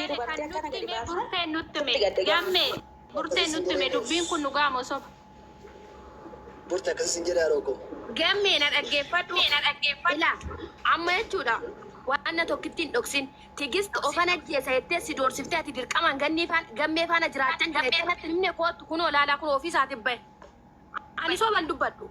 Si gale dubartii kan akkana nutti gadi hime baasnaan burteen nutti sitti hime gadde gammeen. gammee burteen Akkasii sin nutti hime jedhee dubbiin kun dhugaa moo soba? Burte akkasii sin jedhee haadhoo koo. Gammee na dhaggeeffadhu. Ilaa amma jechuudha waan na tokkitti hin dhoksin. Tigist ofan ajjeesa jettee si doorsiftee ati dirqamaan gannii faana gammee faana jiraachan jira jettee natti hin himne koottu kunoo laalaa kunoo ofii isaatiif bahe. Ani soba hin dubbadhu.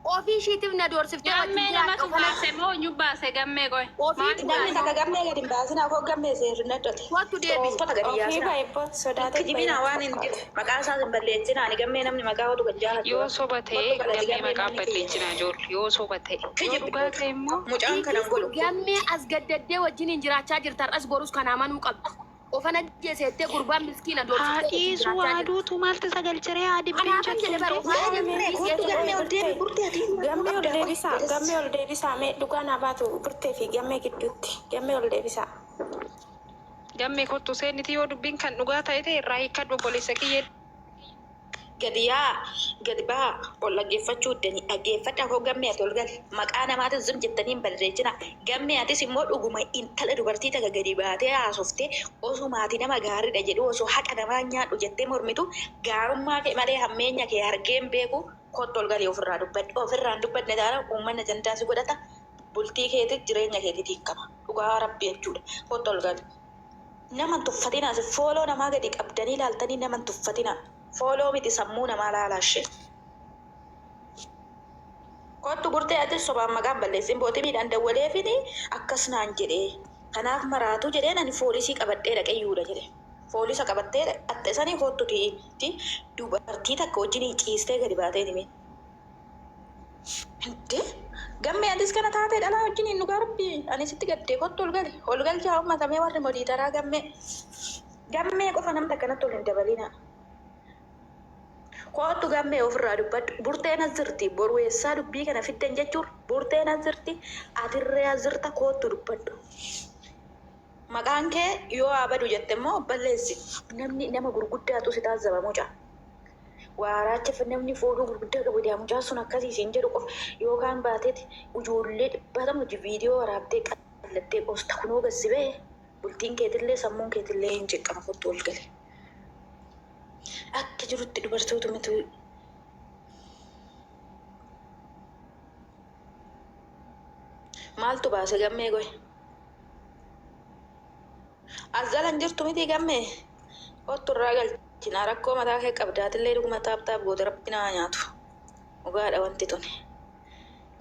Ofii ishiitiif na doorsiftee wajjin Gammee jiraadha namatu ofan baase moo eenyu baase gammee qoy? Ofii Maaltu Namni baase? takka gammee gadi hin baasinaa koo gammee seerri nadhate. Kottu deebi'i. Xurooftota gadi Ofii yaasinaa. bahe bot sodaatee bahe Kijibinaa natti waan hin fakkaata. maqaa isaas hin balleessinaa ani gammee namni maqaa hotu kan jaalatu. Yoo soba ta'e Kottu galati gammee gammee maqaa namni kiyya. balleessinaa ijoollee yoo soba ta'e yoo Kijibbi dhugaa kottu. ta'e immoo Mucaan kana hin Tigist godhu. gammee as gaddaddee wajjiniin jiraachaa jirta har'as borus kana amanuu qabda. Ofan ajjeese jettee gurbaan miskiina haa doorsiftee wajjin dhiisu jiraachaa haa jirta. duutu maaltu sagalcheree haa dibbiin Kanaafan jettu jedhe bara hundee. ofan Gammee ajjeese mee dhiisi Kottu jechuudha. gammee ol burtee deebi burtee ati hin martuu gammee ol qabdaa qoy deebisaa gadas. gammee ol deebisaa mee dhugaa naa baatu burtee fi gammee gidduutti gammee ol deebisaa. Gammee kottu seeniti yoo dubbiin kan dhugaa ta'e ta'e irraa hiikkadhu obboleessa kiyya. Gadi yaa gadi bahaa ol dhaggeeffachuu dani dhaggeeffadhaa koo gammee ati ol gali maqaa namaatis zim jettanii hin balleessinaa gammee atis immoo dhuguma intala dubartii takka gadi baatee haasoftee osuma ati nama gaariidha jedhu osoo haqa namaa hin nyaadhu jettee mormitu gaarummaa kee malee hammeenya kee argee hin beeku kottu ol gali ofirraa dubbadhu ofirraa hin dubbadne taanaan uummanni ajandaa si godhata bultii keetit jireenya keetit hiikkama dhugaa rabbi jechuudha kottu ol gali. Nama hin tuffatinaa isin fooloo namaa gadi qabdanii laaltanii nama hin tuffatinaa. Fooloo miti sammuu namaa laalaa ishee. Kottu burtee atis sobaan maqaa hin balleessin bootimiidhaan dawwaleefini akkas naan jedhee kanaaf maraatuu jedheen ani foolisii qabadhee dhaqe iyyuudha jedhe. Foolisa qabattee dhaqxe sanii kottu tiiti dubartii takka wajjin ciistee gadi baatee himi. Inde gammee atis kana taatee dhalaa wajjiniin dhugaa rabbi ani sitti gaddee kottu ol gali ol galchaa ummata mee warri modiitaraa gammee gammee qofa namni akkanatti ol hin dabalina kottu gammee ofirraa dubbadhu burteen as jirti boru eessaa dubbii kana fiddan jechuun burteen as jirti atirree as jirta kottu dubbadhu maqaan kee yoo haa badu jette immoo balleessi namni nama gurguddaatu si taazzaba mucaa. Waa raacha namni fooluu gurguddaa qabu edaa mucaan sun akkasii siin jedhu qofa yookaan baateeti ijoollee dhibbaatama hojii viidiyoo waraabdee qallattee qoosta kunoo gad si ba'e bultiin keetillee sammuun keetillee hin jeeqama kottu ol gale. Akka jirutti dubartootumatu maaltu baase gammee goy. As jala hin jirtu miti gammee kottu irraa galchina rakkoo mataa kee qabda atillee dhuguma taap taap goote rabbi naa nyaatu dhugaadha wanti tuni.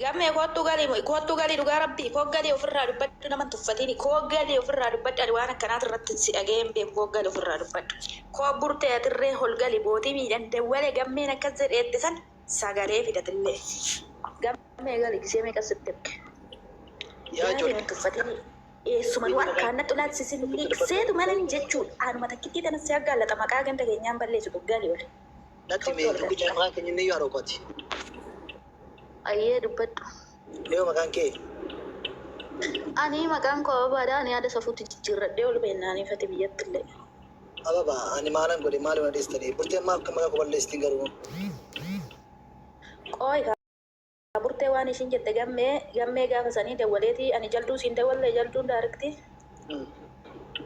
Gammee kottu gali kottu gali dhugaa rabbii koo gali ofirraa dubbadhu nama hin tuffatini koo gali ofirraa dubbadhu ani waan akkanaati irratti si dhaga'ee hin beeku koo gali ofirraa dubbadhu koo burtee atirree hol gali bootii miidhan dawwale gammeen akkas jedheette san sagalee fidatillee gammee gali gisee meeqa sitti erge Yaa gali ijoollee. hin tuffatini Eessuma nu harkaan natti olaati sisilliqseetu malan jechuudha. Anuma takkittii tana si aggaallaxa maqaa ganda keenyaan balleessitu gali ol. Natti Kottu mee ol gali. tokkicha maqaan keenya inni haadha kooti. Ayyee dubbadhu. Mee maqaan kee? Ani maqaan koo Ababaadha. Ani yaada safuutti jijjiirradhee ol beennaaniifati biyyatti illee. Ababa ani maalan godhe maaliif na dhiistanii? Burteen maaf kan maqaa koo balleessitiin garuu? Qooyi kaa Burtee waan ishiin jette gammee gammee gaafa sanii dawwaleeti ani jalduu siin dawwalle jalduun daarikti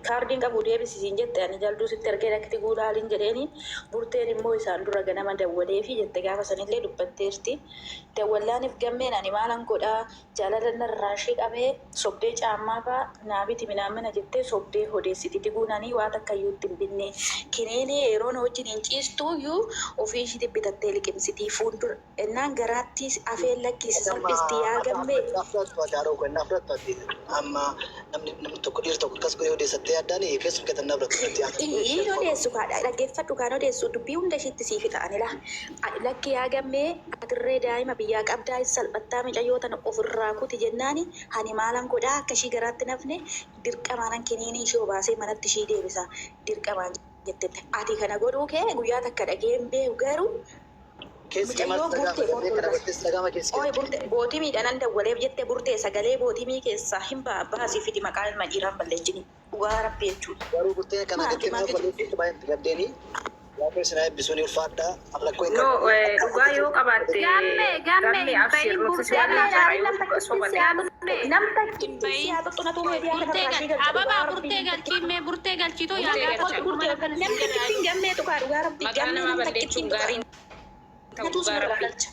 kaardiin qabu deebisi siin jette ani jalduu sitti ergee dhaqti guulaaliin jedheeni burteen immoo isaan dura ganama dawwaleefi jette gaafa sanillee dubbatteerti dawwallaaniif gammeen ani maalan godhaa jaalala narraa ishee qabee sobdee caammaa faa naa biti minaamina jettee sobdee hodeessiti tiguun ani waa takkayyuu itti hin binne kiniinii yeroo na wajjin hin ciistuuyyuu ofii ishiitti bitattee liqimsitii fuuldura Ennaan garaattii afeen lakkii si Ati amma salphisti yaa ati gammee. innaa fudhattu ati haadha koo innaa fudhattu ati amma namni namni tokko dhiirri tokko akkas godhee odeessattee yaaddaani keessum keetan innaa fudhattu natti haa ta'u Hin odeessu kaa dhaggeeffadhu kaan odeessu dubbii hunda ishiitti sii fixa ani laa lakki yaa gammee atirree daa'ima biyyaa qabdaa hin salphattaa micayyoo tana ofirraa kuti jennaani ani maalan godhaa akka ishii garaatti nafne dirqamaanan kiniinii ishii obaasee manatti ishii deebisa dirqamaan jettetti ati kana godhuu kee guyyaa takka dhagee hin beeku garuu Keessi kee Mucayyoo maaltu dhaga'ama burtee gammee koottu kana ol gottes dhaga'ama keessi Ooyi keetti. burte bootii miidhanan dawwaleef jette burtee sagalee bootimii keessaa hin ba'a baasii fidi maqaa ilma dhiiraan balleechini dhugaa rabbi jechuudha. Garuu burteen kana Maal jettee maal maaf balleessitu baay'ee itti gaddeeni. Waaqayyo isin haa eebbisu ni ulfaadha. Rakkoo hin No, qabu. dhugaa yoo qabaatte Gammee gammee gammee hin abshir bahin nuti si burtee waliin Gammee jirra aarii yoo lamta soba kittiin ta'e. si Nam takkitti si haa tuttu miidiyaa Burtee kanarraa ishee galchi. galcha Ababaa dhugaa burtee rabbii. galchii mee burtee galchiitoo Burtee yaa galcha. mana kana Nam takkittiin gammee tuqaa dhugaa rabbii Maqaa gammee namaa nam balleessuun takkittiin gaarii tuqaa. hin ta'u Natuu dhugaa sinirraa rabbii. galcha.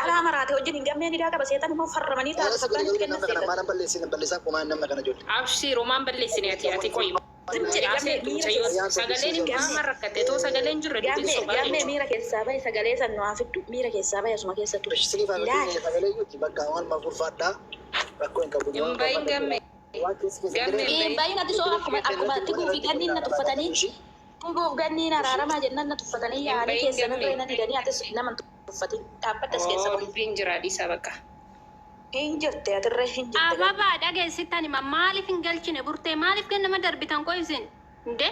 Dhalaa maraate wajjin hin gammee nidaa qaba seetan immoo farramanii taatu Seera abbaan sagalee itti nama kenna kana seetan. maalan balleessin balleessaa qomaan nama kana ijoollee. Abshii romaan balleessine ati ati qoyi. Zim jedhe gammee Yaasee miira mucayyoo keessa sagaleen hin gammee amma rakkate too sagaleen jirre dubbiin gammee sobaa gammee jechuudha. miira keessaa bahe sagalee san nu haa fiddu miira keessaa bahe asuma keessa ture. Isiniif haa Ilaali. sagalee yuuti bakka waan maaf ulfaadhaa rakkoo hin qabu. Hin bahin gammee. Waan keessa keessa Gammee jireenya. hin bahin. Baay'een ati soo akkuma akkuma tiguu fi ganniin na tuffatanii tiguu fi ganniin araaramaa jennaan na tuffatanii Hin yaa'anii bahin keessa gammee. narree na didanii atis nama hin tuffatin dhaabbattas keessa Oo qoy. dubbiin jira dhiisaa bakka. Hin jirte atirree hin jirte gammee. Ababaa dhageessittan hima maaliif hin galchine burtee maaliif gannama darbitan qoy isin? Inde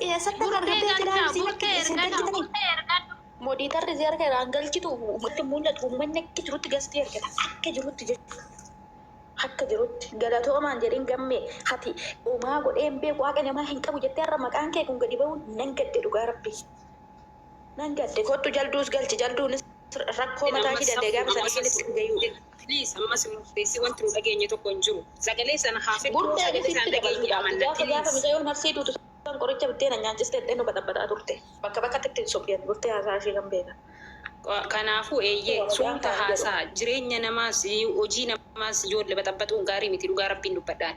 Eessatti akka burtee argattee galchaa jiraam burtee isin ergadhu galchitanii. burtee ergadhu. Modiitarri si harka irraan galchitu ummatti mul'atu uummanni akka jirutti gastii argata akka jirutti jechuudha. Akka jirutti galatoomaan jedhin gammee hati uumaa godhee hin beeku waaqa namaa hin qabu jettee har'a maqaan kee kun gadi ba'u nan gadde dhugaa rabbi. Nan gadde kottu jalduus galchi jalduunis rakkoo mataa Ammas ishee danda'e gaafa safuu sana ammas isheen itti gayuu. please ammas murteessi wanti nu dhageenye tokko hin jiru. Sagalee sana haa fedhu Burtee sagalee sana sitti dhageenye dabaltu amanna gaafa gaafa please. mucayyoon arsii duutu san qoricha bitteena nyaachistee itti nu baxaxaxaa turte. Bakka bakkatti ittiin suphiyan burtee haasaa ishee kan beekan. Kanaafuu eeyyee suuta haasaa jireenya namaas hojii namaas ijoollee baxaxaxuun gaarii miti dhugaa rabbiin dubbadhaan.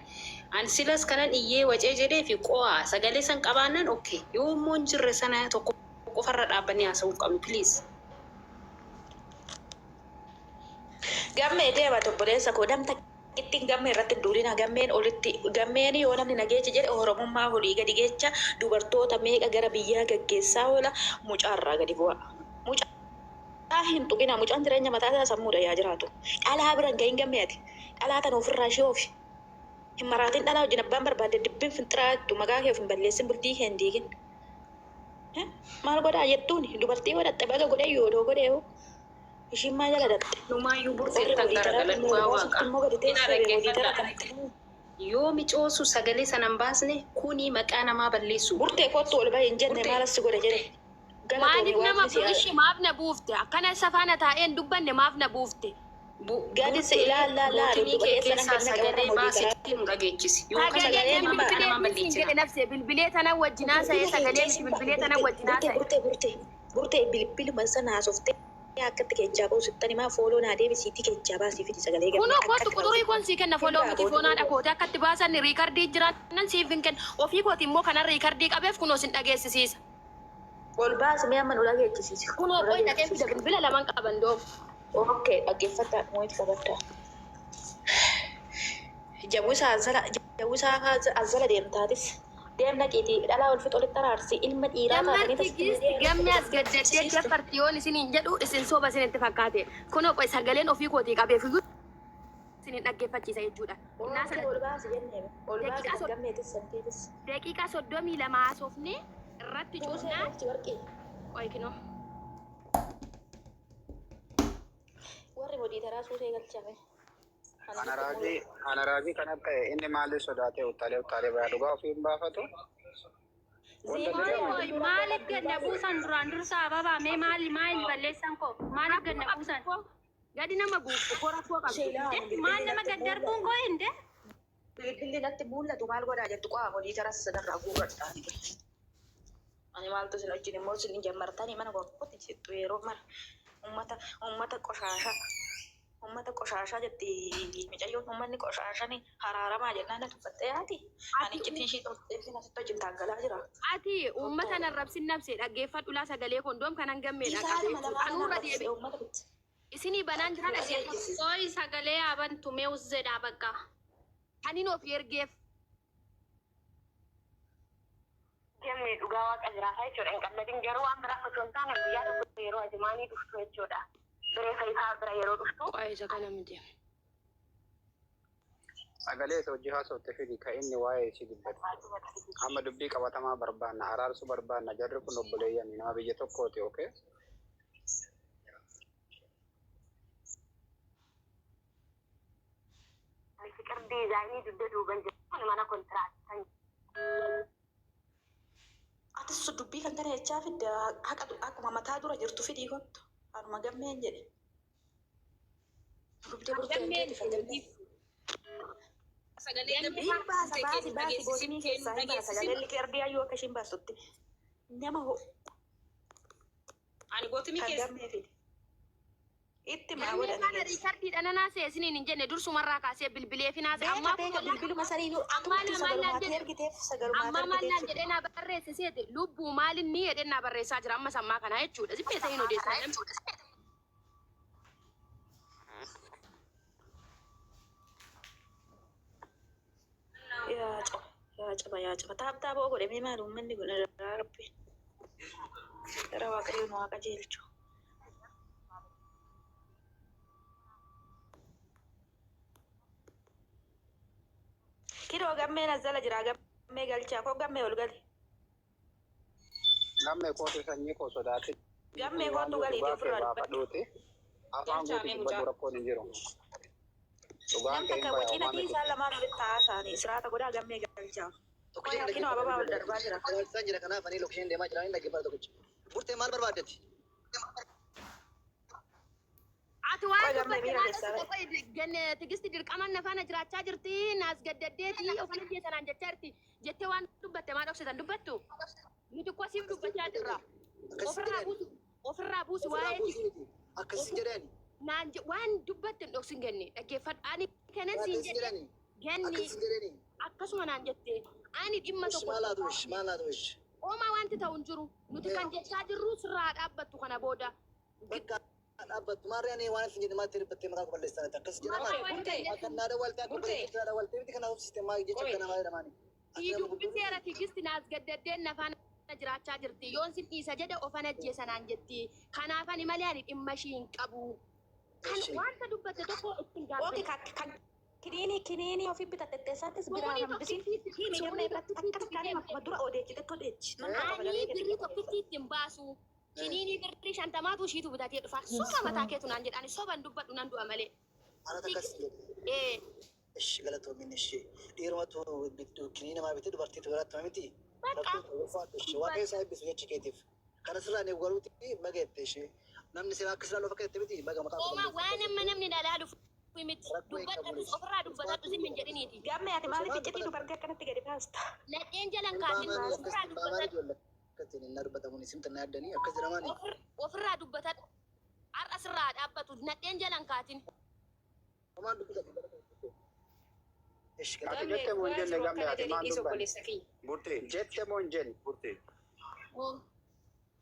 An silas kanan iyyee wacee jedhee fi qo'aa sagalee san qabaannaan okay yoo immoo hin jirre sana tokko qofarra dhaabbannee haasa'uu hin qabnu please. Gammee deema obboleessa koo namta ittiin gammee irratti hin duulina gammeen olitti gammeen yoo namni nageecha jedhe oromummaa olii gadi geecha dubartoota meeqa gara biyyaa gaggeessaa oola mucaarraa gadi bu'a. Mucaa hin tuqina mucaan jireenya mataa isaa sammuudha yaa jiraatu. Dhalaa biran gahin gammee ati dhalaa tan ofirraa ishee oofi. Hin maraatin dhalaa wajjin abbaan barbaadde dibbiin finxiraa jettu maqaa kee of hin balleessin bultii kee hin diigin. Maal godhaa jettuun dubartii godhatte baga godhee yoo godhee hoo ishiin maal jala datte. Numaayyuu Warri burteen tan hojii taraa garagala immoo dhugaa baasutti waaqa. immoo gadi Ina teessee hojii taraa dhaggeeffadhaa. kanatti. Yoo micoosu sagalee sana hin baasne kuni maqaa namaa balleessu. Burtee kottu ol bahi hin jenne Burtee. maal as godhe jedhe. Galatoomii Maaliif nama waaqni si haa. ishi maaf na buufte? Akkana isa faana taa'een dubbanne maaf na buufte? Gadis Burtee ilaallaa laalu mootinii kee duba keessa nan keessaa ganna qabarra sagalee hojii taraa. baasitti nu dhageechisi. Yookaan Sagalee Sagalee maqaa nama bilbilee namaa miti hin balleessina. jedhe nafsee bilbilee tana wajjin haasa'ee sagalee miti bilbilee tana wajjin Burtee haasa'e. burtee burtee burtee bilbiluma sana haasoftee akkatti keechaa qoosittan himaa fooloo naa deebisiitii keechaa baasii fidi sagalee gammee Kunoo kootu akkatti quxurii kun sii kenna foloo miti foonaa dhakootee akkatti baasan riikardii jiraanan siif hin kenna. Ofii kooti immoo kanan riikardii qabeef kunoo sin dhageessisiisa. Ol baasi mee amma nu dhageechisiisi. Kunoo Nu qoy dhaqee fida dhageechisiisi. bilbila lamaan qaban doof. Okay dhaggeeffadhaa moo'it qabaddaa. Jawwisaa azala jawwisaa azala deemtaatis. Deem dhaqiitii dhalaa ol fixu olitti araarsi ilma dhiiraa taatanii Gammarti tasitti giisti miidiyaa irratti gamme as gaddaddee baxaxachiisiistu. jaffarti yoon isiniin jedhu isin soba isinitti fakkaate. Kunoo qoy sagaleen ofii kootii qabeef iyyuu isinin dhaggeeffachiisa jechuudha. Innaa Okay sana ol baasi jennee ol baasi daqiiqaa kan gammeetis santiitis. daqiiqaa 32 haasofnee irratti Tuusee cufnaan galchi warqii. qoy kinoo. Warri hojii taraa suusee galchame. Ani Ana sitti raajii mul'atu. ana raajii kan akka inni maaliif sodaatee utaalee utaalee baya dhugaa ofii hin baafatu. Wanta Ziimaa Qoy jedhamu qoy maaliif ganna buusan duraan dursa ababaa mee maali maali balleessan koo maaliif ganna buusan? Gadi nama buuftu koo rakkoo qabdu. Sheelaa Inde maal bilbilli nama natti gad mul'atu. darbuun koo inde? Bilbilli natti mul'atu maal godhaa jettu qo'a hojii taraa sadarraa guurradhaa. Ani maaltu isin wajjin immoo isin jammartanii mana gorfoti jettu yeroo mara ummata ummata qoshaashaa ummata qoshaashaa jetti mucayyoon ummanni qoshaashani haraaramaa jennaan na tuffattee haati. Ani Ati iccitii ishii dhooftee asitti wajjin taaggalaa jira. ati uummata nan rabsin nabsee dhaggeeffadhu laa sagalee kondoom kanan gammeedha Isaa qabe lama jechuudha. lamaa kana Anuurra arrabsee deebi. uummata bitti. Isinii banaan jiran dhaggeeffadhu. Qoy sagalee abantu mee uzzeedhaa bakka. Kanin of ergeef. Gammee dhugaa waaqa jiraataa jechuudha. Hin qalladin garuu waan biraa osoo hin taane guyyaa tokko yeroo ajimaanii dhuftu jechuudha. Biree fayyisaa bira yeroo dhuftu Qoy isa kana miti. sagalee isa hojii haasofte fidi kan inni waa'ee ishii dubbate. Amma dubbii qabatamaa barbaanna araarsuu barbaanna jarri kun obboleeyyan nama biyya tokkooti okay. Fiqir diizaayinii dugda duuban jiru kun mana kontiraaktii Atis dubbii kan kana jechaa fidde haqa akkuma mataa dura jirtu fidii kottu. Anuma gammeen jedhe. Dubdee burtee Gammeen keeti kan gammeen. Sagalee Gammee Hin baasa gammee baasi kennu baasi dhageessisin gootinii kennu keessaa hin baasa dhageessisin. sagalee liqeerdii ayyuu akka ishiin baastutti. Nama ho Ani gootumii kan keessa. gammee fide. Itti maa Gammee godhani faana geessu. riikardiidha nanaa seesiniin hin jenne dursumarraa kaasee bilbilee finaase Beeka ammaa beeka kun bilbiluma saniinuu ammaa atumti namaan naan sagalumaatee jedhe ergiteef sagalumaatee ammaa maal ergiteef naan jedhee naa barreesse seete lubbuu maalin ni jedhee naa barreessaa jira amma sammaa kanaa jechuudha. Zimmee ta'in odeessaa namni. Yaa caba yaa caba yaa caba tap taapoo godhe mee maal uummanni kun irraa rabbi gara waaqayyoon nu haa qajeelchu. Kiroo gammeen as jala jira gammee galchaa koo gammee ol gali. Gammee kootu sanyii koo sodaate. Gammee Waan kootu galiitii dhugaa kee ofirraa dubbadhu. baafadhuuti. Afaan Galchaa guutuu mee dubbadhu mucaa. rakkoon hin jiru. Dhugaan Nam kee hin takka baya wacina homaa miti. dhiisaa lamaan walitti haasaanii siraata godhaa gammee galchaa. Tokkicha Kinoo ababaa ol darbaa jira. Isaan jira kanaaf ani location deemaa jira inni dhaggeeffata tokkicha. Burtee maal barbaaddeti? Ati waan Qoy gammee dubbatte miira naa keessaa dhoksu ba'i. qoy ganne tigisti dirqaman na faana jiraachaa jirti naas gaddaddeeti ofan ajjeesanaan jechaa jirti jettee waan dubbatte maa dhoksitan dubbattu nuti koo siif Akkasiin dubbachaa jirra. jedhani. Akkasiin Ofirraa jedhani. buusu ofirraa buusu Ofirraa waa'ee buusii miti. Akkasiin jedhani. naan waan dubbatte hin dhoksin genne dhaggeeffadhu ani kanan siin Akkasiin jedhe jedhani. ganni Akkasiin jedhani. akkasuma naan jette ani dhimma Ish tokko maal haa ta'u ish maal haa ta'u ish. Oomaa wanti ta'u hin jiru nuti kan jechaa jirru sirraa dhaabbattu kana booda. Bakka dhaabbattu maarree ani waan isin jedhe maatti dhibbattee maqaa koo balleessan akkas jedhama. Maqaa waan Burtee. Akka naa dawwaltee akka Burtee. bareedduu naa dawwaltee miti kanaaf obsiste maal jecha Qoy. akka namaa jedhamaani. Ati Sii nama guddoo dubbiseera tigisti naas gaddaddeen na faana jiraachaa jirti. Yoon sin dhiisa jedhe ofan ajjeesa naan jetti. Kanaaf ani malee ani dhimma ishii hin qabu. Kan Ishee. wanta dubbatte tokko ittiin Ooki gaabbate. kan kan kiniinii kiniinii ofii bitatte teessaattis biraa Sumuunii hambisiin tokkittiitti hiimi gammee sumuunii biratti tokkittiitti akkas taanee bitee akkuma dura odeechitetti odeechi. Nan qaba Ani sagalee keessa birrii tokkittii ittiin baasu. Kiniinii birrii shantamaatu ishiitu bitatee dhufa. Suura mataa keetu naan jedha. Ani soban dubbadhu nan du'a malee. Anatu akkas jedhe. Ee Ish galatoomin ishee. Dhiirumatu kinii namaa bitee dubartiitu biraatti miti. bakka Rakkoo ulfaatu ishee. Waaqayyo isaa eebbisu jechi keetiif. Kana sirraa ni garuuti baga jette ishee. Namni silaa akka silaa loofa akka jette miti baga maqaa koo Oomaa balleessu. waan amma namni dhalaa dhufu miti. Rakkoo hin qabu Dubbadhadhus ofirraa dubbadhadhus hin jedhiniiti. Gammee ati maaliif Osoo iccitii dubartii akkanatti gadi baasta? Nadheen jalan kaasin Baamaanii ofirraa akkas baamaanii dubbatadhu. ijoollee akkasiin hin dubbatamuun isin tanna yaaddanii akkas jedhamaanii. Ofirraa dubbatadhu. Har'a sirraa dhaabbatu nadheen jalan kaatin. Homaan dubbatan. Ish Ati Gammee jette moo hin dhugaa jenne jiru gammee akkana ati jedhi maal dhiisi dubbanne? obboleessa kiyya. Burtee, Jette moo hin jenne? burtee,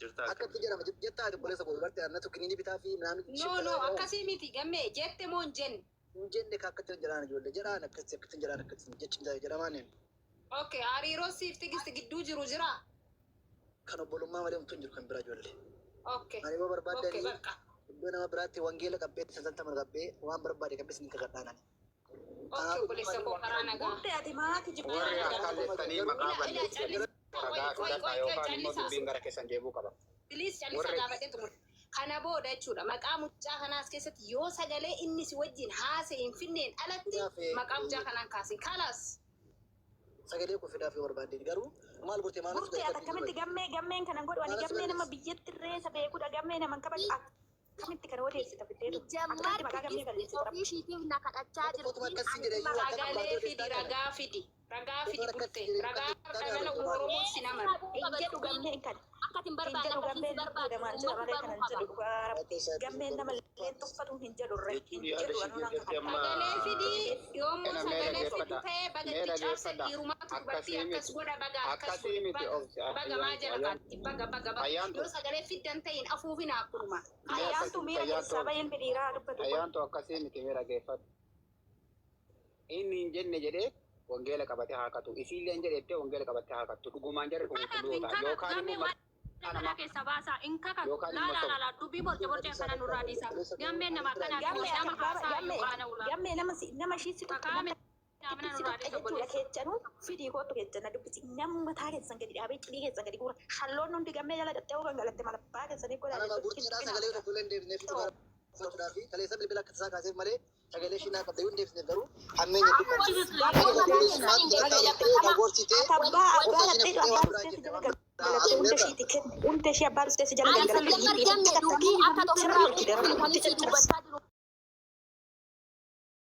jirtaa Akkatti jedhama jettaa ati obboleessa koo dubartii annatu kiniini bitaa fi minaan No no akkasii miti gammee jette moo hin jenne? hin jenne ka akkatti hin jedhaan ijoollee jedhaan akkatti akkatti hin jedhaan akkatti jechi jedhamaaniin Okay hariiroo siif tigisti gidduu jiru jira? kan obbolummaa malee homtuu hin jiru kan biraa ijoollee. Okay. Ani yoo Okay barbaaddanii bakka. iddoo nama biraatti wangeela qabbee santantaman qabbee waan barbaade qabbee isin kakadhaanani. Okay obboleessa koo karaa nagaa. Burtee ati maa kijibdee Warri waan akka jedhamtu? jettanii maqaa Ila ila balleessan callisa. Qoy ragaa qoy fudhadhaa qoy qoy yookaan immoo callisa. dubbiin gara keessan deebi'uu qaba. Please callisa Warri gaafadhee xumura. Kana booda jechuudha maqaa mucaa kanaas keessatti yoo sagalee inni si wajjin haasa'e hin finneen alatti maqaa mucaa kanaan kaasin. Kalaas. Sagalee koo fidaaf yoo barbaaddeen garuu maal burtee maal Burtee ati akkamitti gammee gammeen kanan godhu ani gammee nama biyyatti reessa beekudha gammee nama hin kabaju akkamitti kana odeessita fiddeetu Jammaar akkamitti maqaa gammee tigisti balleessita ofii ishiitiif na kadhachaa Otuma jirti. akkasii Ani jedhe dhimma iyyuu akka Sagalee fidi ragaa fidi. Ragaa fidi burtee. Ragaa dhala Oromoo si namana. Hin jedhu gammeen kana. Akka hin Hin barbaanne jedhu akka gammeen si barbaadu lubbuudhamaan jira uummatu malee baruu kanan qaba. jedhu dhugaa rabbi. Waaqayyo Gammeen nama illee tuffatu hin jedhu irra jechuun hin yaada jedhu ishii anuu nan keessatti kakadha. amma Sagalee fidi yoommoo Kana mee sagalee fiddu dhaggeeffadha. ta'ee baga Mee itti cabse dhaggeeffadha. dhiirumatu dubartii Akkasii akkas miti. godha baga akkas Akkasii godhe miti baga obsi baga maa ayyaantu jala ayyaantu kaatti baga baga baga ayyaantu yoo sagalee fiddan ta'in afuufin akkuruma. mee Ayyaantu akkasii miira ayyaantu keessaa baheen dhiiraa dubbatu kun. ayyaantu akkasii miti mee dhaggeeffadhu. Inni hin jenne jedhee wangeela qabatee haa katu. Isiillee hin jedhettee wangeela qabattee haa kattu. Dhugumaan jarri kun Kakatu hin qulqulloota. kakatu Yookaan gammee immoo waan maqaa kana namaa keessa baasaa hin kakatu yookaan immoo laa laa soba. laa dubbii borce borcee kana nurraa dhiisa gammeen nama akkanaati Gammee nama ati abbaa haasaa gammee yookaan awulaa gammee nama si nama ishii si tuqxe kakaame nama namna si nurraa tuqxe dhiisa jechuudha obboleessa. keechanuu fidii kootu keechana dubbisi nama mataa keessan gadi dhaabee cidii keessan gadi guura shalloon hundi gammee jala dhattee hoo gangalatte mala abbaa keessanii godhaa Anama jettu burteedhaa hin sagalee tokko illee hin deebisneef dhugaa dubbachuudhaa fi kaleessa bilbila akka tasaa kaaseef malee sagalee ishii naa qabda yoo hin deebisneef garuu hammeenya dubbatti. Gammee Maal jedhaa gorsitee ati abbaa abbaa gorsa lattee ishee abbaa fuudhee waan biraa dhuftee si jette jala waan biraa gangalatte hunda haasofneerra. ishiiti kenni hunda ishii abbaa dhuftee si jala Ani gangalatte sijammar dhiisii gamme dubbii akka sirrii ofirraa hojii buusu darbu kan itti isii caccabsi. dubbachaa jiru